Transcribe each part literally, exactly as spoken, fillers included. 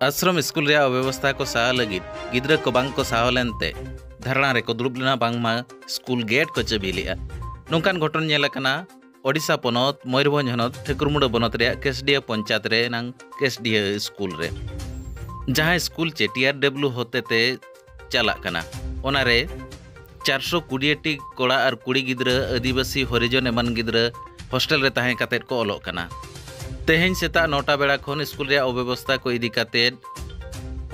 ᱟᱥᱨᱚᱢ ᱥᱠᱩᱞ ᱨᱮᱭᱟᱜ ᱚᱵᱮᱵᱚᱥᱛᱷᱟ ᱠᱚ ᱥᱟᱦᱟ ᱞᱟᱹᱜᱤᱫ ᱜᱤᱫᱽᱨᱟᱹ ᱠᱚ ᱵᱟᱝ ᱠᱚ ᱥᱟᱦᱟᱣ ᱞᱮᱱᱛᱮ ᱫᱷᱟᱨᱱᱟ ᱨᱮᱠᱚ ᱫᱩᱲᱩᱵ ᱞᱮᱱᱟ, ᱵᱟᱝᱢᱟ ᱥᱠᱩᱞ ᱜᱮᱴ ᱠᱚ ᱪᱟᱹᱵᱤ ᱞᱮᱫᱼᱟ᱾ ᱱᱚᱝᱠᱟᱱ ᱜᱷᱚᱴᱚᱱ ᱧᱮᱞ ᱟᱠᱟᱱᱟ ᱳᱰᱤᱥᱟ ᱯᱚᱱᱚᱛ, ᱢᱚᱭᱩᱨᱵᱷᱚᱸᱡᱽ ᱦᱚᱱᱚᱛ, ᱴᱷᱟᱹᱠᱩᱨᱢᱩᱸᱰᱟᱹ ᱵᱚᱱᱚᱛ ᱨᱮᱭᱟᱜ ᱠᱮᱥᱰᱤᱦᱟᱹ ᱯᱚᱧᱪᱟᱭᱮᱛ ᱨᱮ ᱱᱟᱝ ᱠᱮᱥᱰᱤᱦᱟᱹ ᱥᱠᱩᱞ ᱨᱮ, ᱡᱟᱦᱟᱸ ᱥᱠᱩᱞ ᱪᱮ ᱴᱤ ᱟᱨ ᱰᱟᱵᱽᱞᱤᱭᱩ ᱦᱚᱛᱮᱛᱮ ᱪᱟᱞᱟᱜ ᱠᱟᱱᱟ᱾ ᱚᱱᱟᱨᱮ ᱪᱟᱨᱥᱚ ᱠᱩᱲᱤ ᱴᱤ ᱠᱚᱲᱟ ᱟᱨ ᱠᱩᱲᱤ ᱜᱤᱫᱽᱨᱟᱹ, ᱟᱹᱫᱤᱵᱟᱹᱥᱤ, ᱦᱚᱨᱤᱡᱚᱱ ᱮᱢᱟᱱ ᱜᱤᱫᱽᱨᱟᱹ ᱦᱳᱥᱴᱮᱞ ᱨᱮ ᱛᱟᱦᱮᱸ ᱠᱟᱛᱮᱫ ᱠᱚ ᱚᱞᱚᱜ ᱠᱟᱱᱟ᱾ ᱛᱮᱦᱮᱧ ᱥᱮᱛᱟᱜ ᱱᱚᱴᱟ ᱵᱮᱲᱟ ᱠᱷᱚᱱ ᱥᱠᱩᱞ ᱨᱮᱭᱟᱜ ᱚᱵᱮᱵᱚᱥᱛᱷᱟ ᱠᱚ ᱤᱫᱤ ᱠᱟᱛᱮᱫ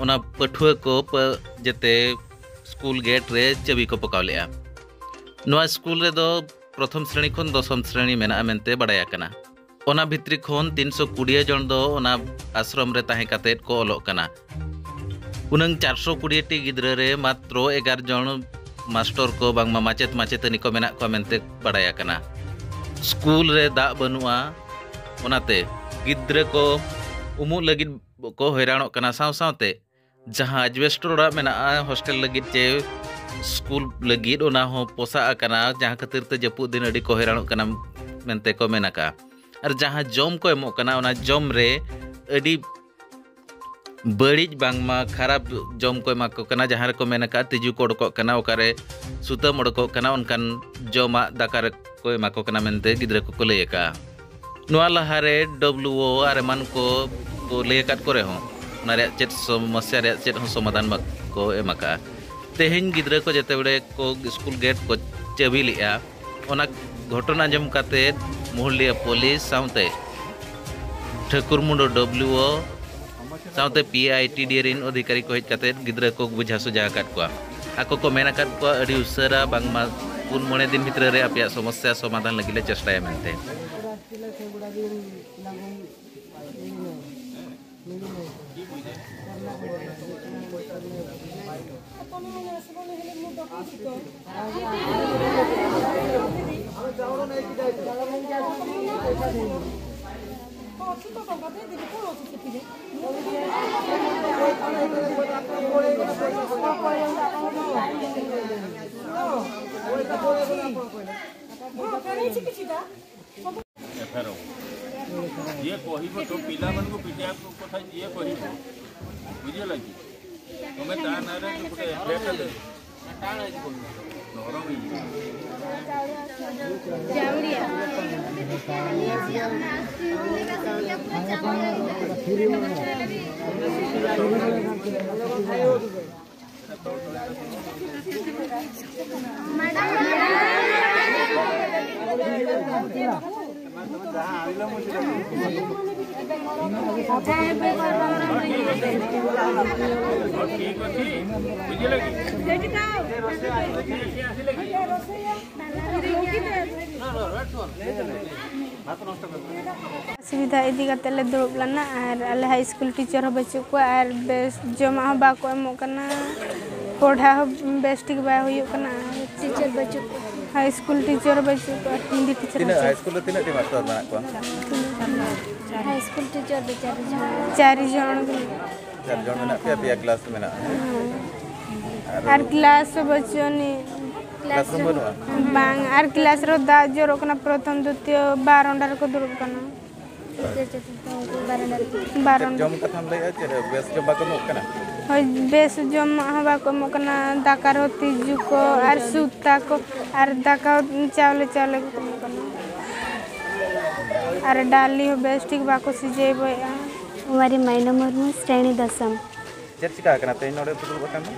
ᱚᱱᱟ ᱯᱟᱹᱴᱷᱩᱣᱟᱹ ᱠᱚ ᱯᱟᱹ-, ᱡᱮᱛᱮ ᱥᱠᱩᱞ ᱜᱮᱴ ᱨᱮ ᱪᱟᱹᱵᱤ ᱠᱚ ᱯᱚᱠᱟᱣ ᱞᱮᱫᱼᱟ᱾ ᱱᱚᱣᱟ ᱥᱠᱩᱞ ᱨᱮᱫᱚ ᱯᱨᱚᱛᱷᱚᱢ ᱥᱨᱮᱬᱤ ᱠᱷᱚᱱ ᱫᱚᱥᱚᱢ ᱥᱨᱮᱬᱤ ᱢᱮᱱᱟᱜᱼᱟ ᱢᱮᱱᱛᱮ ᱵᱟᱲᱟᱭ ᱟᱠᱟᱱᱟ᱾ ᱚᱱᱟ ᱵᱷᱤᱛᱨᱤ ᱠᱷᱚᱱ ᱛᱤᱱᱥᱚ ᱠᱩᱲᱤ ᱡᱚᱱ ᱫᱚ ᱚᱱᱟ ᱟᱥᱨᱚᱢ ᱨᱮ ᱛᱟᱦᱮᱸ ᱠᱟᱛᱮᱫ ᱠᱚ ᱚᱞᱚᱜ ᱠᱟᱱᱟ᱾ ᱩᱱᱟᱹᱝ ᱪᱟᱨᱥᱚ ᱠᱩᱲᱤ ᱴᱤ ᱜᱤᱫᱽᱨᱟᱹ ᱨᱮ ᱢᱟᱛᱨᱚ ᱮᱜᱟᱨᱚ ᱡᱚᱱ ᱢᱟᱥᱴᱚᱨ ᱠᱚ, ᱵᱟᱝᱢᱟ ᱢᱟᱪᱮᱫ ᱢᱟᱪᱮᱛᱟᱹᱱᱤ ᱠᱚ ᱢᱮᱱᱟᱜ ᱠᱚᱣᱟ ᱢᱮᱱᱛᱮ ᱵᱟᱲᱟᱭ ᱟᱠᱟᱱᱟ᱾ ᱥᱠᱩᱞ ᱨᱮ ᱫᱟᱜ ᱵᱟᱹᱱᱩᱜᱼᱟ, ᱚᱱᱟᱛᱮ ᱜᱤᱫᱽᱨᱟᱹ ᱠᱚ ᱩᱢᱩᱜ ᱞᱟᱹᱜᱤᱫ ᱠᱚ ᱦᱚᱭᱨᱟᱱᱚᱜ ᱠᱟᱱᱟ᱾ ᱥᱟᱶ ᱥᱟᱶᱛᱮ ᱡᱟᱦᱟᱸ ᱟᱡᱵᱮᱥᱴᱚᱨ ᱚᱲᱟᱜ ᱢᱮᱱᱟᱜᱼᱟ ᱦᱳᱥᱴᱮᱞ ᱞᱟᱹᱜᱤᱫ ᱪᱮ ᱥᱠᱩᱞ ᱞᱟᱹᱜᱤᱫ, ᱚᱱᱟ ᱦᱚᱸ ᱯᱚᱥᱟᱜ ᱟᱠᱟᱱᱟ, ᱡᱟᱦᱟᱸ ᱠᱷᱟᱹᱛᱤᱨ ᱛᱮ ᱡᱟᱹᱯᱩᱫ ᱫᱤᱱ ᱟᱹᱰᱤ ᱠᱚ ᱦᱚᱭᱨᱟᱱᱚᱜ ᱠᱟᱱᱟ ᱢᱮᱱᱛᱮ ᱠᱚ ᱢᱮᱱ ᱟᱠᱟᱜᱼᱟ᱾ ᱟᱨ ᱡᱟᱦᱟᱸ ᱡᱚᱢ ᱠᱚ ᱮᱢᱚᱜ ᱠᱟᱱᱟ, ᱚᱱᱟ ᱡᱚᱢ ᱨᱮ ᱟᱹᱰᱤ ᱵᱟᱹᱲᱤᱡ, ᱵᱟᱝᱢᱟ ᱠᱷᱟᱨᱟᱯ ᱡᱚᱢ ᱠᱚ ᱮᱢᱟ ᱠᱚ ᱠᱟᱱᱟ, ᱡᱟᱦᱟᱸ ᱨᱮᱠᱚ ᱢᱮᱱ ᱟᱠᱟᱫ ᱛᱤᱡᱩ ᱠᱚ ᱚᱰᱚᱠᱚᱜ ᱠᱟᱱᱟ, ᱚᱠᱟᱨᱮ ᱥᱩᱛᱟᱹᱢ ᱚᱰᱚᱠᱚᱜ ᱠᱟᱱᱟ, ᱚᱱᱠᱟᱱ ᱡᱚᱢᱟᱜ ᱫᱟᱠᱟ ᱨᱮᱠᱚ ᱮᱢᱟ ᱠᱚ ᱠᱟᱱᱟ ᱢᱮᱱᱛᱮ ᱜᱤᱫᱽᱨᱟᱹ ᱠᱚᱠᱚ ᱞᱟᱹᱭ ᱟᱠᱟᱫᱼᱟ᱾ ᱱᱚᱣᱟ ᱞᱟᱦᱟᱨᱮ ᱰᱟᱵᱽᱞᱤᱭᱩ ᱳ ᱟᱨ ᱮᱢᱟᱱ ᱠᱚ ᱠᱚ ᱞᱟᱹᱭ ᱟᱠᱟᱫ ᱠᱚ ᱨᱮᱦᱚᱸ, ᱚᱱᱟ ᱨᱮᱭᱟᱜ ᱪᱮᱫ ᱥᱚᱢᱚᱥᱥᱟ ᱨᱮᱭᱟᱜ ᱪᱮᱫ ᱦᱚᱸ ᱥᱚᱢᱟᱫᱷᱟᱱ ᱵᱟᱠᱚ ᱮᱢ ᱟᱠᱟᱫᱼᱟ᱾ ᱛᱮᱦᱮᱧ ᱜᱤᱫᱽᱨᱟᱹ ᱠᱚ ᱡᱮᱛᱮ ᱵᱮᱲᱮ ᱠᱚ ᱥᱠᱩᱞ ᱜᱮᱴ ᱠᱚ ᱪᱟᱹᱵᱤ ᱞᱮᱫᱼᱟ, ᱚᱱᱟ ᱜᱷᱚᱴᱚᱱᱟ ᱟᱸᱡᱚᱢ ᱠᱟᱛᱮ ᱢᱩᱦᱩᱞᱰᱤᱦᱟ ᱯᱩᱞᱤᱥ ᱥᱟᱶᱛᱮ ᱴᱷᱟᱹᱠᱩᱨᱢᱩᱸᱰᱩ ᱰᱟᱵᱽᱞᱤᱭᱩ ᱳ ᱥᱟᱶᱛᱮ ᱯᱤ ᱟᱭ ᱴᱤ ᱰᱤ ᱨᱮᱱ ᱚᱫᱷᱤᱠᱟᱨᱤ ᱠᱚ ᱦᱮᱡ ᱠᱟᱛᱮ ᱜᱤᱫᱽᱨᱟᱹ ᱠᱚ ᱵᱩᱡᱷᱟᱹᱣ ᱥᱩᱡᱷᱟᱹᱣ ᱟᱠᱟᱫ ᱠᱚᱣᱟ᱾ ᱟᱠᱚ ᱠᱚ ᱢᱮᱱ ᱟᱠᱟᱫ ᱠᱚᱣᱟ, ᱟᱹᱰᱤ ᱩᱥᱟᱹᱨᱟ, ᱵᱟᱝᱢᱟ ᱯᱩᱱ ᱢᱚᱬᱮ ᱫᱤᱱ ᱵᱷᱤᱛᱨᱤ ᱨᱮ ᱟᱯᱮᱭᱟᱜ ᱥᱚᱢᱚᱥᱥᱟ ᱥᱚᱢᱟᱫᱷᱟᱱ ᱞᱟᱹᱜᱤᱫ ᱞᱮ ᱪᱮᱥᱴᱟᱭᱟ ᱢᱮᱱᱛᱮ᱾ ଏଫ୍ ଆଇ ଆର୍ ହବ। ଯିଏ କହିବ, ତୋ ପିଲାମାନଙ୍କୁ ପିଟିବା କଥା ଯିଏ କହିବ, ବୁଝିହେଲା କି? ତମେ ତା ନାଁରେ ଗୋଟେ ଏଫଆଇଆର ଟା ଦେ। ନରମ ହେଇଯିବ। ᱚᱥᱩᱵᱤᱫᱷᱟ ᱤᱫᱤ ᱠᱟᱛᱮ ᱞᱮ ᱫᱩᱲᱩᱵ ᱞᱮᱱᱟ ᱟᱨ ᱟᱞᱮ ᱦᱟᱭ ᱥᱠᱩᱞ ᱴᱤᱪᱟᱨ ᱦᱚᱸ ᱵᱟᱹᱪᱩᱜ ᱠᱚᱣᱟ ᱟᱨ ᱵᱮᱥ ᱡᱚᱢᱟᱜ ᱦᱚᱸ ᱵᱟᱠᱚ ᱮᱢᱚᱜ ᱠᱟᱱᱟ, ᱯᱚᱲᱦᱟ ᱦᱚᱸ ᱵᱮᱥ ᱴᱷᱤᱠ ᱵᱟᱭ ᱦᱩᱭᱩᱜ ᱠᱟᱱᱟ᱾ ᱴᱤᱪᱟᱨ ᱵᱟᱹᱪᱩᱜ ᱠᱚᱣᱟ᱾ ᱦᱟᱭ ᱥᱠᱩᱞ ᱴᱤᱪᱟᱨ ᱵᱟᱹᱪᱩᱜ ᱠᱚᱣᱟ, ᱦᱤᱱᱫᱤ ᱴᱤᱪᱟᱨ ᱛᱤᱱᱟᱹᱜ ᱵᱟᱹᱪᱩᱜ ᱦᱟᱭ ᱥᱠᱩᱞ ᱨᱮ ᱛᱤᱱᱟᱹᱜ ᱴᱤ ᱢᱟᱥᱴᱟᱨ ᱢᱮᱱᱟᱜ ᱠᱚᱣᱟ? ᱦᱟᱭ ᱥᱠᱩᱞ ᱴᱤᱪᱟᱨ ᱫᱚ ᱪᱟᱨ ᱡᱚᱱ᱾ ᱪᱟᱨ ᱡᱚᱱ ᱜᱮ᱾ ᱪᱟᱨ ᱡᱚᱱ ᱢᱮᱱᱟᱜ ᱯᱮᱭᱟ, ᱯᱮᱭᱟ ᱠᱞᱟᱥ ᱢᱮᱱᱟᱜᱼᱟ᱾ ᱟᱨ ᱠᱞᱟᱥ ᱦᱚᱸ ᱵᱟᱹᱪᱩᱜ ᱟᱹᱱᱤᱡ᱾ ᱠᱞᱟᱥ ᱨᱩᱢ ᱵᱟᱹᱱᱩᱜᱼᱟ? ᱵᱟᱝ, ᱟᱨ ᱠᱞᱟᱥ ᱨᱮ ᱫᱟᱜ ᱡᱚᱨᱚᱜ ᱠᱟᱱᱟ, ᱯᱨᱚᱛᱷᱚᱢ ᱫᱤᱛᱤᱭᱚ ᱵᱟᱨ ᱚᱸᱰᱮ ᱨᱮᱠᱚ ᱫᱩᱲᱩᱵ ᱠᱟᱱᱟ᱾ ᱵᱟᱨ ᱪᱮᱫ ᱚᱸᱰᱮ᱾ ᱡᱚᱢ ᱠᱟᱛᱷᱟᱢ ᱞᱟᱹᱭᱮᱫᱼᱟ, ᱪᱮᱫ ᱵᱮᱥ ᱡᱚᱢ ᱵᱟᱠᱚ ᱮᱢᱚᱜ ᱠᱟᱱᱟ? ᱦᱳᱭ, ᱵᱮᱥ ᱡᱚᱢᱟᱜ ᱦᱚᱸ ᱵᱟᱠᱚ ᱮᱢᱚᱜ ᱠᱟᱱᱟ, ᱫᱟᱠᱟ ᱨᱮᱦᱚᱸ ᱛᱤᱡᱩ ᱠᱚ ᱟᱨ ᱥᱩᱛᱟ ᱠᱚ ᱟᱨ ᱫᱟᱠᱟ ᱦᱚᱸ ᱪᱟᱣᱞᱮ ᱪᱟᱣᱞᱮ ᱜᱮᱠᱚ ᱮᱢᱚᱜ ᱠᱟᱱᱟ᱾ ᱟᱨ ᱰᱟᱞᱤ ᱦᱚᱸ ᱵᱮᱥ ᱴᱷᱤᱠ ᱵᱟᱠᱚ ᱥᱤᱡᱟᱹᱣᱮᱫᱼᱟ᱾ ᱠᱩᱢᱟᱨᱤ ᱢᱟᱭᱱᱟ ᱢᱩᱨᱢᱩ, ᱥᱨᱮᱬᱤ ᱫᱚᱥᱚᱢ᱾ ᱪᱮᱫ ᱪᱤᱠᱟ ᱟᱠᱟᱱᱟ ᱛᱮᱦᱮᱧ ᱱᱚᱰᱮ ᱯᱮ ᱫᱩᱲᱩᱵ ᱟᱠᱟᱱ ᱫᱚ?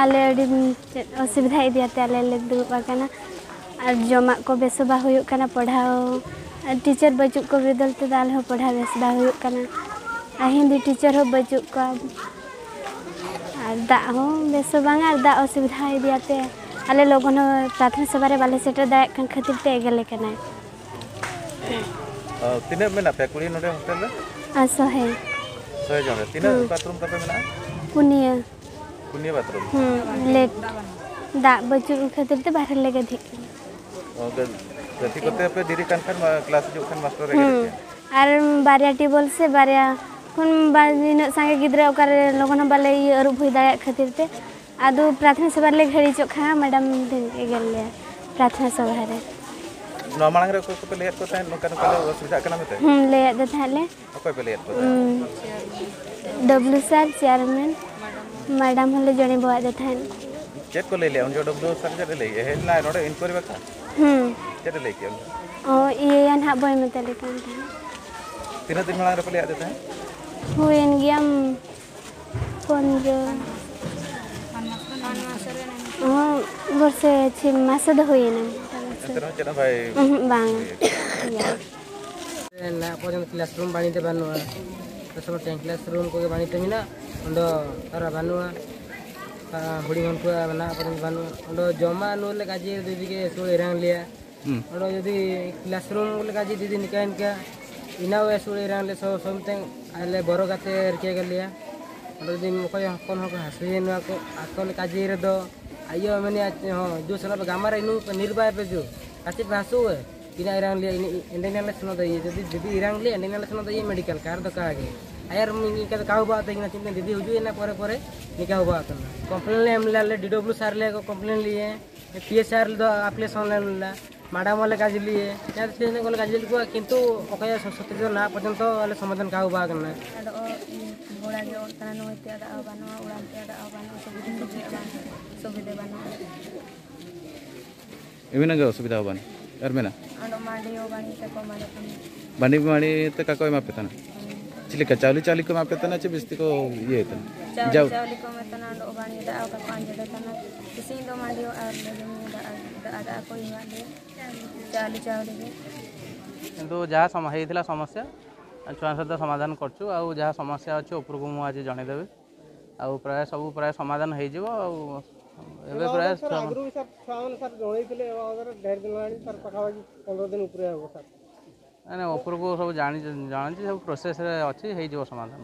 ᱟᱞᱮ ᱟᱹᱰᱤ ᱪᱮᱫ ᱚᱥᱩᱵᱤᱫᱷᱟ ᱤᱫᱤᱭᱟᱛᱮ ᱟᱞᱮ ᱞᱮ ᱫᱩᱲᱩᱵ ᱟᱠᱟᱱᱟ᱾ ᱟᱨ ᱡᱚᱢᱟᱜ ᱠᱚ ᱵᱮᱥ ᱦᱚᱸ ᱵᱟᱝ ᱦᱩᱭᱩᱜ ᱠᱟᱱᱟ, ᱯᱟᱲᱦᱟᱣ ᱟᱨ ᱴᱤᱪᱟᱨ ᱵᱟᱹᱪᱩᱜ ᱠᱚ ᱵᱚᱫᱚᱞ ᱛᱮᱫᱚ ᱟᱞᱮ ᱦᱚᱸ ᱯᱟᱲᱦᱟᱣ ᱵᱮᱥ ᱵᱟᱝ ᱦᱩᱭᱩᱜ ᱠᱟᱱᱟ᱾ ᱟᱨ ᱦᱤᱱᱫᱤ ᱴᱤᱪᱟᱨ ᱦᱚᱸ ᱵᱟᱹᱪᱩᱜ ᱠᱚᱣᱟ᱾ ᱟᱨ ᱫᱟᱜ ᱦᱚᱸ ᱵᱮᱥ ᱦᱚᱸ ᱵᱟᱝᱟ, ᱟᱨ ᱫᱟᱜ ᱚᱥᱩᱵᱤᱫᱷᱟ ᱤᱫᱤᱭᱟᱛᱮ ᱟᱞᱮ ᱞᱚᱜᱚᱱ ᱦᱚᱸ ᱯᱨᱟᱨᱛᱷᱚᱱᱟ ᱥᱚᱵᱷᱟ ᱨᱮ ᱵᱟᱞᱮ ᱥᱮᱴᱮᱨ ᱫᱟᱲᱮᱭᱟᱜ ᱠᱟᱱ ᱠᱷᱟᱹᱛᱤᱨ ᱛᱮ ᱮᱜᱮᱨ ᱞᱮ ᱠᱟᱱᱟᱭ᱾ ᱚ, ᱛᱤᱱᱟᱹᱜ ᱢᱮᱱᱟᱜ ᱯᱮᱭᱟ ᱠᱩᱲᱤ ᱱᱚᱰᱮ ᱦᱳᱥᱴᱮᱞ ᱨᱮ? ᱟᱨ ᱥᱚᱦᱮ᱾ ᱥᱚᱦᱮ ᱡᱚᱱ ᱨᱮ᱾ ᱛᱤᱱᱟᱹᱜ ᱦᱩᱸ᱾ ᱵᱟᱛᱷᱨᱩᱢ ᱛᱟᱯᱮ ᱢᱮᱱᱟᱜᱼᱟ? ᱯᱩᱱᱭᱟᱹ᱾ ᱯᱩᱱᱭᱟᱹ ᱵᱟᱛᱷᱨᱩᱢ? ᱦᱩᱸ, ᱞᱮᱴ᱾ ᱫᱟᱜ ᱵᱟᱹᱪᱩᱜ ᱠᱷᱟᱹᱛᱤᱨ ᱛᱮ ᱵᱟᱦᱨᱮ ᱞᱮ ᱜᱟᱹᱫᱷᱤᱜ ᱠᱟᱱᱟ᱾ ᱚ, ᱜᱟᱹ-, ᱜᱟᱹᱫᱷᱤ ᱠᱚᱛᱮ ᱯᱮ ᱫᱮᱨᱤ ᱠᱟᱱ ᱠᱷᱟᱱ ᱢᱟ ᱠᱞᱟᱥ ᱦᱤᱡᱩᱜ ᱠᱷᱟᱱ ᱢᱟᱥᱴᱟᱨ ᱮ ᱦᱩᱸ᱾ ᱮᱜᱮᱨᱮᱫ ᱯᱮᱭᱟ? ᱟᱨ ᱵᱟᱨᱭᱟ ᱴᱮᱵᱚᱞ ᱥᱮ ᱵᱟᱨᱭᱟ ᱠᱷᱚᱱ ᱵᱟ-, ᱱᱤᱱᱟᱹᱜ ᱥᱟᱸᱜᱮ ᱜᱤᱫᱽᱨᱟᱹ ᱚᱠᱟᱨᱮ ᱞᱚᱜᱚᱱ ᱦᱚᱸ ᱵᱟᱞᱮ ᱤᱭᱟᱹ ᱟᱹᱨᱩᱵ ᱦᱩᱭ ᱫᱟᱲᱮᱭᱟᱜ ᱠᱷᱟᱹᱛᱤᱨ ᱛᱮ ᱟᱫᱚ ᱯᱨᱟᱨᱛᱷᱚᱱᱟ ᱥᱚᱵᱷᱟ ᱨᱮᱞᱮ ᱜᱷᱟᱹᱲᱤ ᱦᱚᱪᱚᱜ ᱠᱷᱟᱱ ᱢᱮᱰᱟᱢ ᱫᱤᱱ ᱮᱜᱮᱨ ᱞᱮᱭᱟ ᱯᱨᱟᱨᱛᱷᱚᱱᱟ ᱥᱚᱵᱷᱟ ᱨᱮ᱾ ᱱᱚᱣᱟ ᱢᱟᱲᱟᱝ ᱨᱮ ᱚᱠᱚᱭ ᱠᱚᱯᱮ ᱞᱟᱹᱭᱟᱫ ᱠᱚ ᱛᱟᱦᱮᱸᱫ ᱱᱚᱝᱠᱟ ᱱᱚᱝᱠᱟ ᱞᱮ ᱚᱥᱩᱵᱤᱫᱷᱟᱜ ᱠᱟᱱᱟ ᱢᱮᱱᱛᱮ? ᱦᱩᱸ, ᱞᱟᱹᱭᱟᱫ ᱫᱚ ᱛᱟᱦᱮᱸᱫ ᱞᱮ᱾ ᱚᱠᱚᱭ ᱯᱮ ᱞᱟᱹᱭᱟᱫ ᱠᱚ ᱛᱟᱦᱮᱸᱫ? ᱩᱸ, ᱰᱚᱵᱞᱩ ᱥᱟᱨ, ᱪᱮᱭᱟᱨᱢᱮᱱ, ᱢᱮᱰᱟᱢ ᱦᱚᱸᱞᱮ ᱡᱚᱲᱮ ᱵᱟᱲᱟᱭᱮᱫ ᱫᱚ ᱛᱟᱦᱮᱸᱫ᱾ ᱪᱮᱫ ᱠᱚ ᱞᱟᱹᱭ ᱞᱮᱜᱼᱟ ᱩᱱ ᱡᱚᱦᱚᱜ ᱰᱚᱵᱞᱩ ᱥᱟᱨ? ᱪᱮᱫ ᱮ ᱞᱟᱹᱭ ᱦᱮᱡ ᱞᱮᱱᱟᱭ ᱱᱚᱰᱮ ᱤᱱᱠᱩᱭᱟᱨᱤ ᱵᱟᱠᱷᱨᱟ? ᱦᱩᱸ᱾ ᱪᱮᱫ ᱮ ᱞᱟᱹᱭ ᱠᱮᱜᱼᱟ ᱩᱱ ᱡᱚᱦᱚᱜ? ᱚ, ᱤᱭᱟᱹᱭᱟ ᱱᱟᱦᱟᱜ ᱵᱚᱭ ᱢᱮᱛᱟ ᱞᱮ ᱠᱟᱱ ᱛᱟᱦᱮᱸᱫ᱾ ᱛᱤᱱᱟᱹᱜ ᱫᱤᱱ ᱢᱟᱲᱟᱝ ᱨᱮᱯᱮ ᱞᱟᱹᱭᱟᱫ ᱫᱮ ᱛᱟᱦᱮᱸᱫ? ᱦᱩᱭᱮᱱ ᱜᱮᱭᱟ, ᱩᱸ, ᱯᱚᱱᱫᱽᱨᱚ᱾ ᱦᱚᱸ, ᱵᱚᱨᱥᱮ ᱪᱷᱮ ᱢᱟᱥ ᱫᱚ ᱦᱩᱭᱮᱱᱟ᱾ ᱮᱱᱛᱮ ᱨᱮᱦᱚᱸ ᱪᱮᱫ ᱦᱚᱸ ᱵᱟᱭ ᱩᱦᱩᱸ, ᱵᱟᱝ᱾ ᱤᱭᱟᱹ᱾ ᱱᱟᱦᱟᱜ ᱯᱚᱨᱡᱚᱱᱛᱚ ᱠᱞᱟᱥᱨᱩᱢ ᱵᱟᱹᱱᱤᱡ ᱛᱮ ᱵᱟᱹᱱᱩᱜᱼᱟ᱾ ᱥᱚᱢᱚᱭ ᱴᱮᱱ ᱠᱞᱟᱥᱨᱩᱢ ᱠᱚᱜᱮ ᱵᱟᱹᱱᱤᱡ ᱛᱮ ᱢᱮᱱᱟᱜ, ᱚᱸᱰᱮ ᱛᱟᱨᱟ ᱵᱟᱹᱱᱩᱜᱼᱟ᱾ ᱟᱨ ᱦᱩᱰᱤᱧ ᱦᱚᱲ ᱠᱚᱣᱟᱜ ᱱᱟᱦᱟᱜ ᱯᱚᱨᱡᱚᱱᱛᱚ ᱵᱟᱹᱱᱩᱜᱼᱟ᱾ ᱚᱸᱰᱮ ᱡᱚᱢᱟᱜ ᱧᱩ ᱞᱮᱠᱟ ᱡᱮ ᱡᱩᱫᱤ ᱜᱮ ᱥᱩᱨ ᱮᱨᱟᱝ ᱞᱮᱭᱟ᱾ ᱦᱩᱸ᱾ ᱚᱸᱰᱮ ᱡᱩᱫᱤ ᱠᱞᱟᱥᱨᱩᱢ ᱞᱮᱠᱟ ᱡᱩᱫᱤ ᱱᱤᱝᱠᱟ ᱤᱱᱠᱟ ᱤᱱᱟᱹ ᱥᱩᱨ ᱮᱨᱟᱝ ᱞᱮ ᱥᱚ-, ᱥᱚᱢᱛᱮ ᱟᱞᱮ ᱵᱚᱨᱚ ᱠᱟᱛᱮ ᱨᱤᱠᱟᱹ ᱜᱮᱞᱮᱭᱟ᱾ ᱚᱸᱰᱮ ᱡᱩᱫᱤ ᱚᱠᱚᱭ ᱦᱚᱯᱚᱱ ᱦᱚᱸᱠᱚ ᱦᱟᱹᱥᱩᱭᱮ ᱱᱚᱣᱟ ᱠᱚ ᱟᱠᱚ ᱞᱮᱠᱟ ᱡᱮ ᱨᱮᱫᱚ ᱟᱭᱳ ᱢᱮᱱᱮ ᱦᱚᱸ ᱡᱩ ᱥᱟᱞᱟᱜ ᱜᱟᱢᱟᱨ ᱤᱱᱩ ᱱᱤᱨᱵᱟᱭ ᱯᱮ ᱡᱩ ᱠᱟᱪᱤ ᱯᱮ ᱦᱟᱹᱥᱩ ᱤᱱᱟᱹ ᱤᱨᱟᱝ ᱞᱮ ᱤᱱᱟᱹ ᱮᱸᱰᱮ ᱱᱟᱞᱮ ᱥᱮᱱᱚᱜ ᱫᱚ ᱤᱭᱟᱹ ᱡᱩᱫᱤ ᱡᱩᱫᱤ ᱤᱨᱟᱝ ᱞᱮ ᱮᱸᱰᱮ ᱱᱟᱞᱮ ᱥᱮᱱᱚᱜ ᱫᱚ ᱤᱭᱟᱹ ᱢᱮᱰᱤᱠᱟᱞ ᱠᱟᱨ ᱫᱚ ᱠᱟᱜᱮ ᱟᱭᱟᱨ ᱤᱱᱠᱟ ᱫᱚ ᱠᱟᱦᱩ ᱵᱟᱜ ᱛᱟᱹᱠᱤᱱᱟ ᱪᱤᱱᱛᱟᱹ ᱫᱤᱫᱤ ᱦᱤᱡᱩᱜ ᱮᱱᱟ ᱯᱚᱨᱮ ᱯᱚᱨᱮ ᱱᱤᱠᱟ ᱦᱚᱸ ᱵᱟᱜ ᱠᱟᱱᱟ᱾ ᱠᱚᱢᱯᱞᱮᱱ ᱞᱮ ᱮᱢ ᱞᱮᱫᱟ ᱞᱮ ᱰᱤ ᱰᱚᱵᱞᱤᱭᱩ ᱥᱟᱨ ᱞᱮ ᱠᱚᱢᱯᱞᱮᱱ ᱞᱮᱭᱟ ᱯᱤ ᱮᱥ ᱟᱨ ᱫᱚ ᱟᱯᱞᱤᱠᱮᱥᱚᱱ ᱞᱮ ᱮᱢ ᱞᱮᱫᱟ ᱢᱟᱰᱟᱢ ᱦᱚᱸᱞᱮ ᱜᱟᱡᱽᱞᱤᱭᱮ ᱡᱟᱦᱟᱸ ᱛᱤᱥ ᱠᱚᱞᱮ ᱜᱟᱡᱽᱞᱤ ᱠᱚᱣᱟ ᱠᱤᱱᱛᱩ ᱚᱠᱚᱭᱟᱜ ᱥᱚ- ᱥᱚᱛᱭᱚ ᱱᱟ ᱯᱚᱨᱡᱚᱱᱛᱚ ᱟᱞᱮ ᱥᱚᱢᱟᱫᱷᱟᱱ ᱠᱟᱦᱩ ᱵᱟᱜ ᱠᱟᱱᱟ᱾ ᱟᱫᱚ ᱚ- ᱵᱷᱚᱲᱟ ᱜᱮ ᱚᱲᱟᱜ ᱠᱟᱱᱟ ᱱᱚᱜᱼᱚᱭ ᱛᱮ ᱟᱫᱚ ᱵᱟᱹᱱᱩᱜᱼᱟ ᱚᱲᱟᱜ ᱛᱮ ᱟᱫᱚ ᱵᱟᱹᱱᱩᱜᱼᱟ ᱥᱩᱵᱤᱫᱷᱟ ᱪᱮᱫ ᱦᱚᱸ ᱵᱟᱝ ᱥᱩᱵᱤᱫᱷᱟ ᱵᱟᱹᱱᱩᱜᱼᱟ᱾ ᱟᱹᱵᱤᱱᱟᱜ ᱜᱮ ᱚᱥᱩᱵᱤᱫᱷᱟ ᱦᱚᱸ ᱵᱟᱹᱱᱩᱜ ᱟᱨ ᱢᱮᱱᱟᱜ? ᱚᱸᱰᱮ ᱢᱟᱹᱰᱤ ᱦᱚᱸ ᱵᱟᱹᱱᱩᱜ ᱛᱟᱠᱚ ᱢᱟᱹᱰᱤ ᱠᱚ᱾ ᱵᱟᱹᱱᱤᱡ ᱢᱟᱹᱲᱤ ᱛᱮ ᱚᱠᱟ ᱠᱚ ᱮᱢᱟ ᱯᱮ ᱛᱟᱦᱮᱱᱟ? ᱪᱮᱫ ᱞᱮᱠᱟ ᱪᱟᱣᱞᱮ ᱪᱟᱣᱞᱮ ᱠᱚ ᱮᱢᱟ ᱯᱮ ᱛᱟᱦᱮᱱᱟ ᱪᱮ ᱵᱤᱥᱛᱤ ᱠᱚ ᱤᱭᱟᱹᱭ ᱛᱟᱦᱮᱱᱟ? ᱪᱟᱣᱞᱮ ᱡᱟᱣ- ᱪᱟᱣᱞᱮ ᱠᱚ ᱮᱢᱟ ᱛᱟᱦᱮᱱᱟ ᱚᱸᱰᱮ ᱵᱟᱹᱱᱤᱡ ᱫᱟᱜ ᱚᱠᱟ ᱠᱚ ᱟᱸᱡᱮᱫ ᱛᱟᱦᱮᱱᱟ ᱤᱥᱤᱱ ᱫᱚ ᱢᱟᱹᱰᱤ ᱦᱚᱸ ᱟᱨ ᱞᱟᱹᱰᱩ ᱫᱟᱜ ᱫᱟᱜ ᱫᱟᱜ ᱠᱚ ᱮᱢᱟᱫ ᱞᱮᱭᱟ ᱪᱟᱣᱞᱮ ᱪᱟᱣᱞᱮ ᱜᱮ᱾ କିନ୍ତୁ ଯାହା ସମ- ହେଇଥିଲା ସମସ୍ୟା ଛୁଆଙ୍କ ସହିତ ସମାଧାନ କରୁଛୁ। ଆଉ ଯାହା ସମସ୍ୟା ଅଛି ଉପରକୁ ମୁଁ ଆଜି ଜଣେଇଦେବି। ଆଉ ପ୍ରାୟ ସବୁ ପ୍ରାୟ ସମାଧାନ ହେଇଯିବ। ଆଉ ଏବେ ପ୍ରାୟ ଛୁଆ- ଆଗରୁ ବି ସାର୍ ଛୁଆମାନେ ସାର୍ ଜଣେଇଥିଲେ ଏ ବାବଦରେ ଢେର ଦିନ ହେଲାଣି ସାର୍ ପାଖାପାଖି ପନ୍ଦର ଦିନ ଉପରେ ହେବ ସାର୍। ନାଇଁ ନାଇଁ, ଉପରକୁ ସବୁ ଜାଣି ଜାଣିଛି ସବୁ ପ୍ରୋସେସରେ ଅଛି ହେଇଯିବ ସମାଧାନ।